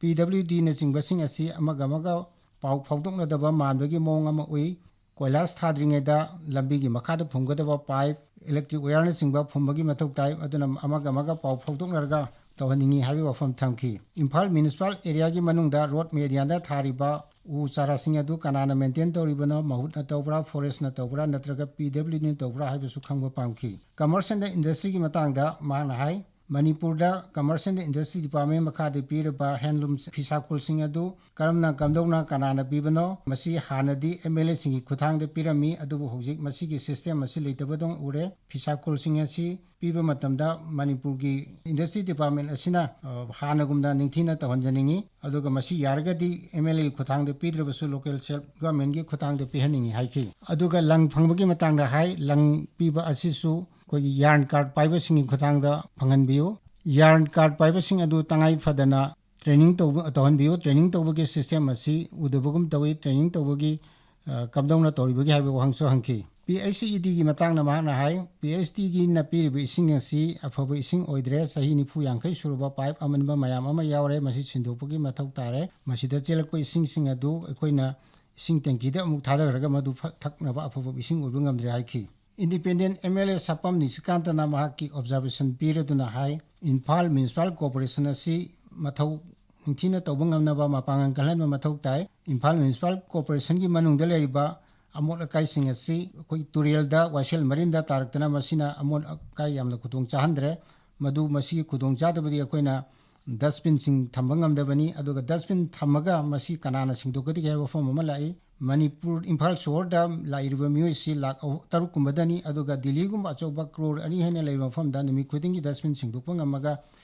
ꯄꯤ ꯗꯕ꯭ꯂꯤꯎ ꯗꯤꯅꯆꯤꯡꯕꯁꯤꯡ ꯑꯁꯤ ꯑꯃꯒ ꯑꯃꯒ ꯄꯥꯎ ꯐꯥꯎꯗꯣꯛꯅꯗꯕ ꯃꯥꯟꯕꯒꯤ ꯃꯑꯣꯡ ꯑꯃ ꯎꯏ꯫ ꯀꯣꯏꯂꯥꯁ ꯊꯥꯗ꯭ꯔꯤꯉꯩꯗ ꯂꯝꯕꯤꯒꯤ ꯃꯈꯥꯗ ꯐꯨꯝꯒꯗꯕ ꯄꯥꯏꯞ, ꯏꯂꯦꯛꯇ꯭ꯔꯤꯛ ꯋꯥꯌꯔꯅꯆꯤꯡꯕ ꯐꯨꯝꯕꯒꯤ ꯃꯊꯧ ꯇꯥꯏ꯫ ꯑꯗꯨꯅ ꯑꯃꯒ ꯑꯃꯒ ꯄꯥꯎ ꯐꯥꯎꯗꯣꯛꯅꯔꯒ ꯇꯧꯍꯟꯅꯤꯡꯏ ꯍꯥꯏꯕꯒꯤ ꯋꯥꯐꯝ ꯊꯝꯈꯤ꯫ ꯏꯝꯐꯥꯜ ꯃ꯭ꯌꯨꯅꯤꯁꯤꯄꯥꯜ ꯑꯦꯔꯤꯌꯥꯒꯤ ꯃꯅꯨꯡꯗ ꯔꯣꯗ ꯃꯦꯗꯤꯌꯥꯗ ꯊꯥꯔꯤꯕ ꯎ ꯆꯥꯔꯥꯁꯤꯡ ꯑꯗꯨ ꯀꯅꯥꯅ ꯃꯦꯟꯇꯦꯟ ꯇꯧꯔꯤꯕꯅꯣ, ꯃꯍꯨꯠꯅ ꯇꯧꯕ꯭ꯔꯥ, ꯐꯣꯔꯦꯁꯅ ꯇꯧꯕ꯭ꯔꯥ, ꯅꯠꯇ꯭ꯔꯒ ꯄꯤ ꯗꯕ꯭ꯂꯤꯎ ꯗꯤꯅ ꯇꯧꯕ꯭ꯔꯥ ꯍꯥꯏꯕꯁꯨ ꯈꯪꯕ ꯄꯥꯝꯈꯤ꯫ ꯀꯃꯔꯁ ꯑꯦꯟꯗ ꯏꯟꯗꯁꯇ꯭ꯔꯤꯒꯤ ꯃꯇꯥꯡꯗ ꯃꯍꯥꯛꯅ ꯍꯥꯏ, ꯃꯅꯤꯄꯨꯔꯗ ꯀꯃꯔꯁ ꯑꯦꯟꯗ ꯏꯟꯗꯁꯇ꯭ꯔꯤ ꯗꯤꯄꯥꯔꯠꯃꯦꯟ ꯃꯈꯥꯗ ꯄꯤꯔꯤꯕ ꯍꯦꯟꯂꯨꯝ ꯐꯤꯁꯥ ꯀꯣꯜꯁꯤꯡ ꯑꯗꯨ ꯀꯔꯝꯅ, ꯀꯝꯗꯧꯅ, ꯀꯅꯥꯅ ꯄꯤꯕꯅꯣ? ꯃꯁꯤ ꯍꯥꯟꯅꯗꯤ ꯑꯦꯝ ꯑꯦꯜ ꯑꯦꯁꯤꯡꯒꯤ ꯈꯨꯠꯊꯥꯡꯗ ꯄꯤꯔꯝꯃꯤ, ꯑꯗꯨꯕꯨ ꯍꯧꯖꯤꯛ ꯃꯁꯤꯒꯤ ꯁꯤꯁꯇꯦꯝ ꯑꯁꯤ ꯂꯩꯇꯕꯗꯧꯅ ꯎꯔꯦ꯫ ꯐꯤꯁꯥ ꯀꯣꯜꯁꯤꯡ ꯑꯁꯤ ꯄꯤꯕ ꯃꯇꯝꯗ ꯃꯅꯤꯄꯨꯔꯒꯤ ꯏꯟꯗꯁꯇ꯭ꯔꯤ ꯗꯤꯄꯥꯔꯠꯃꯦꯟ ꯑꯁꯤꯅ, ꯑ, ꯍꯥꯟꯅꯒꯨꯝꯅ ꯅꯤꯡꯊꯤꯅ ꯇꯧꯍꯟꯖꯅꯤꯡꯏ꯫ ꯑꯗꯨꯒ ꯃꯁꯤ ꯌꯥꯔꯒꯗꯤ ꯑꯦꯝ ꯑꯦꯜ ꯑꯦꯒꯤ ꯈꯨꯠꯊꯥꯡꯗ ꯄꯤꯗ꯭ꯔꯕꯁꯨ ꯂꯣꯀꯦꯜ ꯁꯦꯜꯐ ꯒꯚꯔꯟꯃꯦꯟꯒꯤ ꯈꯨꯠꯊꯥꯡꯗ ꯄꯤꯍꯟꯅꯤꯡꯏ ꯍꯥꯏꯈꯤ꯫ ꯑꯗꯨꯒ ꯂꯪ ꯐꯪꯕꯒꯤ ꯃꯇꯥꯡꯗ ꯍꯥꯏ, ꯂꯪ ꯄꯤꯕ ꯑꯁꯤꯁꯨ ꯑꯩꯈꯣꯏꯒꯤ ꯌꯥꯔꯟ ꯀꯥꯔꯗ ꯄꯥꯏꯕꯁꯤꯡꯒꯤ ꯈꯨꯠꯊꯥꯡꯗ ꯐꯪꯍꯟꯕꯤꯌꯨ꯫ ꯌꯥꯔꯟ ꯀꯥꯔꯗ ꯄꯥꯏꯕꯁꯤꯡ ꯑꯗꯨ ꯇꯉꯥꯏ ꯐꯗꯅ ꯇ꯭ꯔꯦꯅꯤꯡ ꯇꯧꯕ, ꯇꯧꯍꯟꯕꯤꯌꯨ꯫ ꯇ꯭ꯔꯦꯅꯤꯡ ꯇꯧꯕꯒꯤ ꯁꯤꯁꯇꯦꯝ ꯑꯁꯤ ꯎꯗꯕꯒꯨꯝ ꯇꯧꯏ꯫ ꯇ꯭ꯔꯦꯅꯤꯡ ꯇꯧꯕꯒꯤ, ꯑ, ꯀꯝꯗꯧꯅ ꯇꯧꯔꯤꯕꯒꯦ ꯍꯥꯏꯕ ꯋꯥꯍꯪꯁꯨ ꯍꯪꯈꯤ꯫ ꯄꯤ ꯑꯩꯆ ꯏ ꯗꯤꯒꯤ ꯃꯇꯥꯡꯗ ꯃꯍꯥꯛꯅ ꯍꯥꯏ, ꯄꯤ ꯑꯩꯆ ꯗꯤꯒꯤꯅ ꯄꯤꯔꯤꯕ ꯏꯁꯤꯡ ꯑꯁꯤ ꯑꯐꯕ ꯏꯁꯤꯡ ꯑꯣꯏꯗ꯭ꯔꯦ꯫ ꯆꯍꯤ ꯅꯤꯐꯨ ꯌꯥꯡꯈꯩ ꯁꯨꯔꯕ ꯄꯥꯏꯞ ꯑꯃꯟꯕ ꯃꯌꯥꯝ ꯑꯃ ꯌꯥꯎꯔꯦ꯫ ꯃꯁꯤ ꯁꯤꯟꯗꯣꯛꯄꯒꯤ ꯃꯊꯧ ꯇꯥꯔꯦ꯫ ꯃꯁꯤꯗ ꯆꯦꯜꯂꯛꯄ ꯏꯁꯤꯡꯁꯤꯡ ꯑꯗꯨ ꯑꯩꯈꯣꯏꯅ ꯏꯁꯤꯡ ꯇꯦꯡꯀꯤꯗ ꯑꯃꯨꯛ ꯊꯥꯗꯈ꯭ꯔꯒ ꯃꯗꯨ ꯐ-, ꯊꯛꯅꯕ ꯑꯐꯕ ꯏꯁꯤꯡ ꯑꯣꯏꯕ ꯉꯝꯗ꯭ꯔꯦ ꯍꯥꯏꯈꯤ꯫ ꯏꯟꯗꯤꯄꯦꯟꯗꯦꯟ ꯑꯦꯝ ꯑꯦꯜ ꯑꯦ ꯁꯥꯄꯝ ꯅꯤꯁꯤꯀꯥꯟꯇꯅ ꯃꯍꯥꯛꯀꯤ ꯑꯣꯕꯖꯥꯔꯕꯦꯁꯟ ꯄꯤꯔꯗꯨꯅ ꯍꯥꯏ, ꯏꯝꯐꯥꯜ ꯃ꯭ꯌꯨꯅꯤꯁꯤꯄꯥꯜ ꯀꯣꯔꯄꯣꯔꯦꯁꯟ ꯑꯁꯤ ꯃꯊꯧ ꯅꯤꯡꯊꯤꯅ ꯇꯧꯕ ꯉꯝꯅꯕ ꯃꯄꯥꯡꯒꯜ ꯀꯜꯍꯟꯕ ꯃꯊꯧ ꯇꯥꯏ꯫ ꯏꯝꯐꯥꯜ ꯃ꯭ꯌꯨꯅꯤꯁꯤꯄꯥꯜ ꯀꯣꯔꯄꯣꯔꯦꯁꯟꯒꯤ ꯃꯅꯨꯡꯗ ꯂꯩꯔꯤꯕ ꯑꯃꯣꯠ ꯑꯀꯥꯏꯁꯤꯡ ꯑꯁꯤ ꯑꯩꯈꯣꯏ ꯇꯨꯔꯦꯜꯗ, ꯋꯥꯏꯁꯦꯜ ꯃꯔꯤꯟꯗ ꯇꯥꯔꯛꯇꯅ ꯃꯁꯤꯅ ꯑꯃꯣꯠ ꯑꯀꯥꯏ ꯌꯥꯝꯅ ꯈꯨꯗꯣꯡ ꯆꯥꯍꯟꯗ꯭ꯔꯦ꯫ ꯃꯗꯨ, ꯃꯁꯤꯒꯤ ꯈꯨꯗꯣꯡꯆꯥꯗꯕꯗꯤ ꯑꯩꯈꯣꯏꯅ dustbinꯁꯤꯡ ꯊꯝꯕ ꯉꯝꯗꯕꯅꯤ꯫ ꯑꯗꯨꯒ dustbin ꯊꯝꯃꯒ ꯃꯁꯤ ꯀꯅꯥꯅ ꯁꯦꯡꯗꯣꯛꯀꯗꯒꯦ ꯍꯥꯏꯕ ꯋꯥꯐꯝ ꯑꯃ ꯂꯥꯛꯏ꯫ ꯃꯅꯤꯄꯨꯔ, ꯏꯝꯐꯥꯜ ꯁꯣꯍꯣꯔꯗ ꯂꯥꯛꯏꯕ ꯃꯤꯑꯣꯏꯁꯤ ꯂꯥꯈ ꯑꯍꯨ-, ꯇꯔꯨꯛ ꯀꯨꯝꯕꯗꯅꯤ, ꯑꯗꯨꯒ ꯗꯤꯜꯂꯤꯒꯨꯝꯕ ꯑꯆꯧꯕ ꯀ꯭ꯔꯣꯔ ꯑꯅꯤ ꯍꯦꯟꯅ ꯂꯩꯕ ꯃꯐꯝꯗ ꯅꯨꯃꯤꯠ ꯈꯨꯗꯤꯡꯒꯤ dustbin ꯁꯦꯡꯗꯣꯛꯄ ꯉꯝꯃꯒ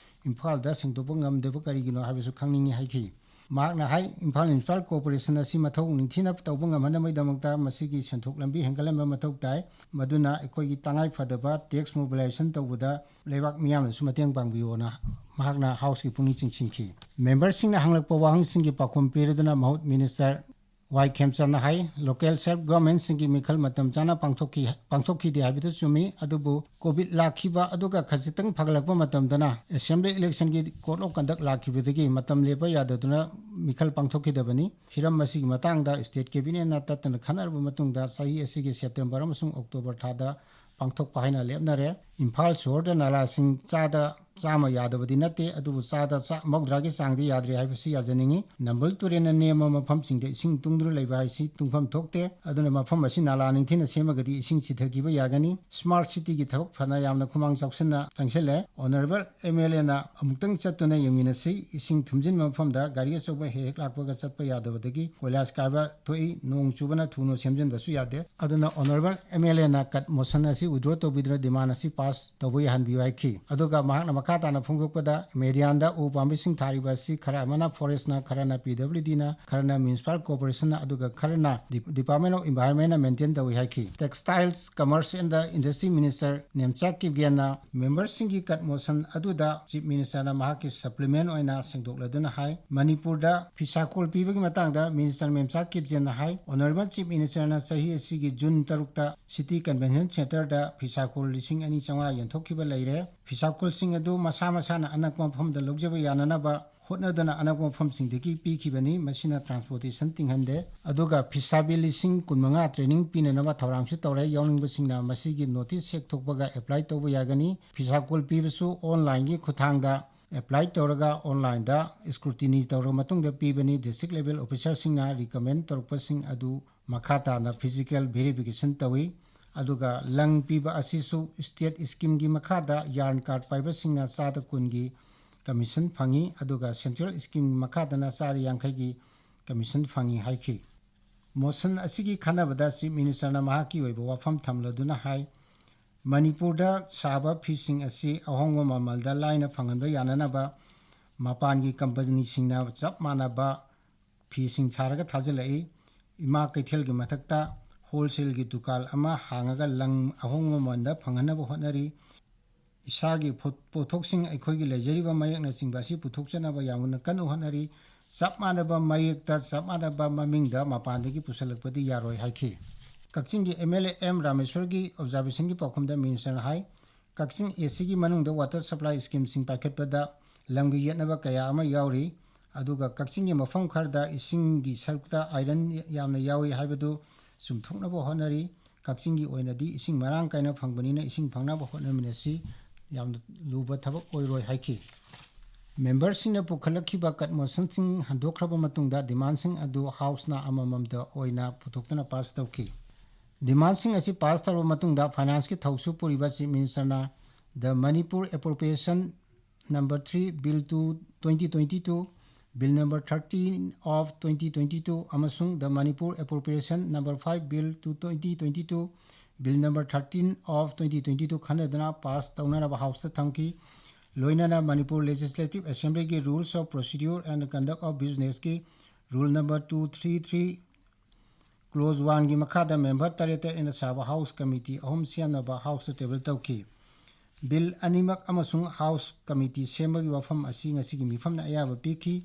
ꯏꯝꯐꯥꯜꯗ ꯁꯦꯡꯗꯣꯛꯄ ꯉꯝꯗꯕ ꯀꯔꯤꯒꯤꯅꯣ ꯍꯥꯏꯕꯁꯨ ꯈꯪꯅꯤꯡꯏ ꯍꯥꯏꯈꯤ꯫ ꯃꯍꯥꯛꯅ ꯍꯥꯏ, ꯏꯝꯐꯥꯜ Municipal Corporation ꯑꯁꯤ ꯃꯊꯧ ꯅꯤꯡꯊꯤꯅ ꯇꯧꯕ ꯉꯝꯍꯟꯅꯕꯒꯤꯗꯃꯛꯇ ꯃꯁꯤꯒꯤ ꯁꯦꯟꯊꯣꯛ ꯂꯝꯕꯤ ꯍꯦꯟꯒꯠꯍꯟꯕ ꯃꯊꯧ ꯇꯥꯏ꯫ ꯃꯗꯨꯅ ꯑꯩꯈꯣꯏꯒꯤ ꯇꯉꯥꯏ ꯐꯗꯕ tax mobilization ꯇꯧꯕꯗ ꯂꯩꯕꯥꯛ ꯃꯤꯌꯥꯝꯅꯁꯨ ꯃꯇꯦꯡ ꯄꯥꯡꯕꯤꯌꯣꯅ ꯃꯍꯥꯛꯅ Houseꯀꯤ ꯄꯨꯛꯅꯤꯡ ꯆꯤꯡꯁꯤꯟꯈꯤ꯫ Memberꯁꯤꯡꯅ ꯍꯪꯂꯛꯄ ꯋꯥꯍꯪꯁꯤꯡꯒꯤ ꯄꯥꯎꯈꯨꯝ ꯄꯤꯔꯗꯨꯅ ꯃꯍꯨꯠ Minister ꯋꯥꯏ ꯈꯦꯝꯆꯟꯅ ꯍꯥꯏ, local self governmentꯁꯤꯡꯒꯤ ꯃꯤꯈꯜ ꯃꯇꯝ ꯆꯥꯅ ꯄꯥꯡꯊꯣꯛꯈꯤ, ꯄꯥꯡꯊꯣꯛꯈꯤꯗꯦ ꯍꯥꯏꯕꯗꯨ ꯆꯨꯝꯃꯤ, ꯑꯗꯨꯕꯨ COVID ꯂꯥꯛꯈꯤꯕ ꯑꯗꯨꯒ ꯈꯖꯤꯛꯇꯪ ꯐꯒꯠꯂꯛꯄ ꯃꯇꯝꯗꯅ Assembly electionꯒꯤ Code of Conduct ꯂꯥꯛꯈꯤꯕꯗꯒꯤ ꯃꯇꯝ ꯂꯦꯞꯄ ꯌꯥꯗꯗꯨꯅ ꯃꯤꯈꯜ ꯄꯥꯡꯊꯣꯛꯈꯤꯗꯕꯅꯤ꯫ ꯍꯤꯔꯝ ꯑꯁꯤꯒꯤ ꯃꯇꯥꯡꯗ State Cabinetꯅ ꯇꯠꯇꯅ ꯈꯟꯅꯔꯕ ꯃꯇꯨꯡꯗ ꯆꯍꯤ ꯑꯁꯤꯒꯤ September ꯑꯃꯁꯨꯡ October ꯊꯥꯗ ꯄꯥꯡꯊꯣꯛꯄ ꯍꯥꯏꯅ ꯂꯦꯞꯅꯔꯦ꯫ ꯏꯝꯐꯥꯜ ꯁꯣꯍꯣꯔꯗ ꯅꯥꯂꯥꯁꯤꯡ ꯆꯥꯗ ꯆꯥꯝꯃ ꯌꯥꯗꯕꯗꯤ ꯅꯠꯇꯦ, ꯑꯗꯨꯕꯨ ꯆꯥꯗ ꯆꯥ-, ꯃꯧꯗ꯭ꯔꯥꯒꯤ ꯆꯥꯡꯗꯤ ꯌꯥꯗ꯭ꯔꯦ ꯍꯥꯏꯕꯁꯤ ꯌꯥꯖꯅꯤꯡꯏ꯫ ꯅꯝꯕꯨꯜ ꯇꯨꯔꯦꯜꯅ ꯅꯦꯝꯕ ꯃꯐꯝꯁꯤꯡꯗ ꯏꯁꯤꯡ ꯇꯨꯡꯗꯨꯅ ꯂꯩꯕ ꯍꯥꯏꯁꯤ ꯇꯨꯡꯐꯝ ꯊꯣꯛꯇꯦ꯫ ꯑꯗꯨꯅ ꯃꯐꯝ ꯑꯁꯤ ꯅꯥꯂꯥ ꯅꯤꯡꯊꯤꯅ ꯁꯦꯝꯃꯒꯗꯤ ꯏꯁꯤꯡ ꯆꯤꯊꯈꯤꯕ ꯌꯥꯒꯅꯤ꯫ Smart cityꯒꯤ ꯊꯕꯛ ꯐꯅ ꯌꯥꯝꯅ ꯈꯨꯃꯥꯡ ꯆꯥꯎꯁꯤꯟꯅ ꯆꯪꯁꯤꯜꯂꯦ꯫ Honourable MLAꯅ ꯑꯃꯨꯛꯇꯪ ꯆꯠꯇꯨꯅ ꯌꯦꯡꯃꯤꯟꯅꯁꯤ꯫ ꯏꯁꯤꯡ ꯊꯨꯝꯖꯤꯟꯕ ꯃꯐꯝꯗ ꯒꯥꯔꯤ ꯑꯆꯧꯕ ꯍꯦꯛ ꯍꯦꯛ ꯂꯥꯛꯄꯒ ꯆꯠꯄ ꯌꯥꯗꯕꯗꯒꯤ ꯀꯣꯏꯂꯥꯁ ꯀꯥꯏꯕ ꯊꯣꯛꯏ꯫ ꯅꯣꯡ ꯆꯨꯕꯅ ꯊꯨꯅ ꯁꯦꯝꯖꯤꯟꯕꯁꯨ ꯌꯥꯗꯦ꯫ ꯑꯗꯨꯅ Honourable MLAꯅ cut motion ꯑꯁꯤ withdraw ꯇꯧꯕꯤꯗꯨꯅ demand ꯑꯁꯤ pass ꯇꯧꯕ ꯌꯥꯍꯟꯕꯤꯌꯨ ꯍꯥꯏꯈꯤ꯫ ꯑꯗꯨꯒ ꯃꯍꯥꯛꯅ ꯃꯈꯥ ꯇꯥꯅ ꯐꯣꯡꯗꯣꯛꯄꯗ, medianꯗ ꯎ ꯄꯥꯝꯕꯤꯁꯤꯡ ꯊꯥꯔꯤꯕ ꯑꯁꯤ ꯈꯔ ꯑꯃꯅ Forestꯅ, ꯈꯔꯅ PWDꯅ, ꯈꯔꯅ Municipal Corporationꯅ, ꯑꯗꯨꯒ ꯈꯔꯅ Dep-, Department of Environmentꯅ maintain ꯇꯧꯏ ꯍꯥꯏꯈꯤ꯫ Textiles, Commerce and Industry Minister Nemcha ꯀꯤꯞꯒꯦꯟꯅ memberꯁꯤꯡꯒꯤ cut motion ꯑꯗꯨꯗ Chief Ministerꯅ ꯃꯍꯥꯛꯀꯤ supplement ꯑꯣꯏꯅ ꯁꯦꯡꯗꯣꯛꯂꯗꯨꯅ ꯍꯥꯏ, ꯃꯅꯤꯄꯨꯔꯗ ꯐꯤꯁꯥꯀꯣꯜ ꯄꯤꯕꯒꯤ ꯃꯇꯥꯡꯗ Minister ꯃꯦꯝꯆꯥ ꯀꯤꯞꯒꯦꯟꯅ ꯍꯥꯏ, Honourable Chief Ministerꯅ ꯆꯍꯤ ꯑꯁꯤꯒꯤ June ꯇꯔꯨꯛꯇ City Convention Centreꯗ ꯐꯤꯁꯥꯀꯣꯜ ꯂꯤꯁꯤꯡ ꯑꯅꯤ ꯆꯥꯝꯃꯉꯥ ꯌꯦꯟꯊꯣꯛꯈꯤꯕ ꯂꯩꯔꯦ꯫ ꯐꯤꯁꯥꯀꯣꯜꯁꯤꯡ ꯑꯗꯨ ꯃꯁꯥ ꯃꯁꯥꯅ ꯑꯅꯛꯄ ꯃꯐꯝꯗ ꯂꯧꯖꯕ ꯌꯥꯅꯅꯕ ꯍꯣꯠꯅꯗꯨꯅ ꯑꯅꯛꯄ ꯃꯐꯝꯁꯤꯡꯗꯒꯤ ꯄꯤꯈꯤꯕꯅꯤ꯫ ꯃꯁꯤꯅ transportation ꯇꯤꯡꯍꯟꯗꯦ꯫ ꯑꯗꯨꯒ ꯐꯤꯁꯥꯕꯤ ꯂꯤꯁꯤꯡ ꯀꯨꯟꯃꯉꯥ training ꯄꯤꯅꯅꯕ ꯊꯧꯔꯥꯡꯁꯨ ꯇꯧꯔꯦ꯫ ꯌꯥꯎꯅꯤꯡꯕꯁꯤꯡꯅ ꯃꯁꯤꯒꯤ notice ꯍꯦꯛ ꯊꯣꯛꯄꯒ apply ꯇꯧꯕ ꯌꯥꯒꯅꯤ꯫ ꯐꯤꯁꯥꯀꯣꯜ ꯄꯤꯕꯁꯨ onlineꯒꯤ ꯈꯨꯠꯊꯥꯡꯗ apply ꯇꯧꯔꯒ onlineꯗ scrutiny ꯇꯧꯔꯕ ꯃꯇꯨꯡꯗ ꯄꯤꯕꯅꯤ꯫ District level officerꯁꯤꯡꯅ recommend ꯇꯧꯔꯛꯄꯁꯤꯡ ꯑꯗꯨ ꯃꯈꯥ ꯇꯥꯅ physical verification ꯇꯧꯏ꯫ ꯑꯗꯨꯒ ꯂꯪ ꯄꯤꯕ ꯑꯁꯤꯁꯨ state schemeꯒꯤ ꯃꯈꯥꯗ yarn card ꯄꯥꯏꯕꯁꯤꯡꯅ ꯆꯥꯗ ꯀꯨꯟꯒꯤ commission ꯐꯪꯏ, ꯑꯗꯨꯒ central scheme ꯃꯈꯥꯗꯅ ꯆꯥꯗ ꯌꯥꯡꯈꯩꯒꯤ commission ꯐꯪꯏ ꯍꯥꯏꯈꯤ꯫ Motion ꯑꯁꯤꯒꯤ ꯈꯟꯅꯕꯗ Chief Ministerꯅ ꯃꯍꯥꯛꯀꯤ ꯑꯣꯏꯕ ꯋꯥꯐꯝ ꯊꯝꯂꯗꯨꯅ ꯍꯥꯏ, ꯃꯅꯤꯄꯨꯔꯗ ꯁꯥꯕ ꯐꯤꯁꯤꯡ ꯑꯁꯤ ꯑꯍꯣꯡꯕ ꯃꯃꯜꯗ ꯂꯥꯏꯅ ꯐꯪꯍꯟꯕ ꯌꯥꯅꯅꯕ ꯃꯄꯥꯟꯒꯤ companyꯁꯤꯡꯅ ꯆꯞ ꯃꯥꯟꯅꯕ ꯐꯤꯁꯤꯡ ꯁꯥꯔꯒ ꯊꯥꯖꯤꯜꯂꯛꯏ꯫ ꯏꯃꯥ ꯀꯩꯊꯦꯜꯒꯤ ꯃꯊꯛꯇ wholesaleꯒꯤ ꯗꯨꯀꯥꯟ ꯑꯃ ꯍꯥꯡꯉꯒ ꯂꯪ ꯑꯍꯣꯡꯕ ꯃꯃꯜꯗ ꯐꯪꯍꯟꯅꯕ ꯍꯣꯠꯅꯔꯤ꯫ ꯏꯁꯥꯒꯤ ꯐꯨ-, ꯄꯣꯠꯊꯣꯛꯁꯤꯡ, ꯑꯩꯈꯣꯏꯒꯤ ꯂꯩꯖꯔꯤꯕ ꯃꯌꯦꯛꯅꯆꯤꯡꯕ ꯑꯁꯤ ꯄꯨꯊꯣꯛꯆꯅꯕ ꯌꯥꯝꯅ ꯀꯟꯅ ꯍꯣꯠꯅꯔꯤ꯫ ꯆꯞ ꯃꯥꯟꯅꯕ ꯃꯌꯦꯛꯇ, ꯆꯞ ꯃꯥꯟꯅꯕ ꯃꯃꯤꯡꯗ ꯃꯄꯥꯟꯗꯒꯤ ꯄꯨꯁꯜꯂꯛꯄꯗꯤ ꯌꯥꯔꯣꯏ ꯍꯥꯏꯈꯤ꯫ ꯀꯛꯆꯤꯡꯒꯤ MLA ꯑꯦꯝ ꯔꯥꯃꯦꯁꯣꯔꯒꯤ observationꯒꯤ ꯄꯥꯎꯈꯨꯝꯗ Ministerꯅ ꯍꯥꯏ, ꯀꯛꯆꯤꯡ ACꯒꯤ ꯃꯅꯨꯡꯗ water supply schemeꯁꯤꯡ ꯄꯥꯏꯈꯠꯄꯗ ꯂꯝꯒꯤ ꯌꯦꯠꯅꯕ ꯀꯌꯥ ꯑꯃ ꯌꯥꯎꯔꯤ, ꯑꯗꯨꯒ ꯀꯛꯆꯤꯡꯒꯤ ꯃꯐꯝ ꯈꯔꯗ ꯏꯁꯤꯡꯒꯤ ꯁꯔꯨꯛꯇ iron ꯌꯥꯝꯅ ꯌꯥꯎꯏ ꯍꯥꯏꯕꯗꯨ ꯆꯨꯝꯊꯣꯛꯅꯕ ꯍꯣꯠꯅꯔꯤ꯫ ꯀꯛꯆꯤꯡꯒꯤ ꯑꯣꯏꯅꯗꯤ ꯏꯁꯤꯡ ꯃꯔꯥꯡ ꯀꯥꯏꯅ ꯐꯪꯕꯅꯤꯅ ꯏꯁꯤꯡ ꯐꯪꯅꯕ ꯍꯣꯠꯅꯃꯤꯟꯅꯁꯤ, ꯌꯥꯝꯅ ꯂꯨꯕ ꯊꯕꯛ ꯑꯣꯏꯔꯣꯏ ꯍꯥꯏꯈꯤ꯫ Memberꯁꯤꯡꯅ ꯄꯨꯈꯠꯂꯛꯈꯤꯕ cut motionꯁꯤꯡ ꯍꯟꯗꯣꯛꯈ꯭ꯔꯕ ꯃꯇꯨꯡꯗ demandꯁꯤꯡ ꯑꯗꯨ Houseꯅ ꯑꯃꯃꯝꯇ ꯑꯣꯏꯅ ꯄꯨꯊꯣꯛꯇꯨꯅ pass ꯇꯧꯈꯤ꯫ Demandꯁꯤꯡ ꯑꯁꯤ pass ꯇꯧꯔꯕ ꯃꯇꯨꯡꯗ financeꯀꯤ ꯊꯧꯁꯨ ꯄꯨꯔꯤꯕ Chief Ministerꯅ the Manipur Appropriation number three, Bill two, twenty twenty-two, Bill number thirteen of twenty twenty-two ꯑꯃꯁꯨꯡ the Manipur Appropriation number five, Bill two, twenty twenty-two, Bill number thirteen of twenty twenty-two ꯈꯟꯅꯗꯨꯅ pass ꯇꯧꯅꯅꯕ Houseꯇ ꯊꯝꯈꯤ꯫ ꯂꯣꯏꯅꯅ Manipur Legislative Assemblyꯒꯤ Rules of Procedure and Conduct of Businessꯀꯤ Rule number two three three, Clause oneꯒꯤ ꯃꯈꯥꯗ member ꯇꯔꯦꯠ ꯇꯔꯦꯠꯅ ꯁꯥꯕ House Committee ꯑꯍꯨꯝ ꯁꯦꯝꯅꯕ Houseꯇ table ꯇꯧꯈꯤ꯫ Bill ꯑꯅꯤꯃꯛ ꯑꯃꯁꯨꯡ House Committee ꯁꯦꯝꯕꯒꯤ ꯋꯥꯐꯝ ꯑꯁꯤ ꯉꯁꯤꯒꯤ ꯃꯤꯐꯝꯅ ꯑꯌꯥꯕ ꯄꯤꯈꯤ꯫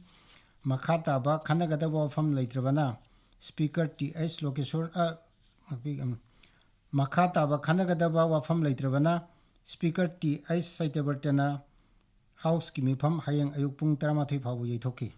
ꯃꯈꯥ ꯇꯥꯕ ꯈꯟꯅꯒꯗꯕ ꯋꯥꯐꯝ ꯂꯩꯇ꯭ꯔꯕꯅ Speaker ꯇꯤ ꯑꯩꯆ ꯂꯣꯀꯦꯁꯣꯔ, ꯑ, ꯉꯥꯛꯄꯤ-, ꯎꯝ, ꯃꯈꯥ ꯇꯥꯕ ꯈꯟꯅꯒꯗꯕ ꯋꯥꯐꯝ ꯂꯩꯇ꯭ꯔꯕꯅ Speaker ꯇꯤ ꯑꯩꯆ ꯁꯇ꯭ꯌꯕ꯭ꯔꯇꯅ Houseꯀꯤ ꯃꯤꯐꯝ ꯍꯌꯦꯡ ꯑꯌꯨꯛ ꯄꯨꯡ ꯇꯔꯥꯃꯥꯊꯣꯏ ꯐꯥꯎꯕ ꯌꯩꯊꯣꯛꯈꯤ꯫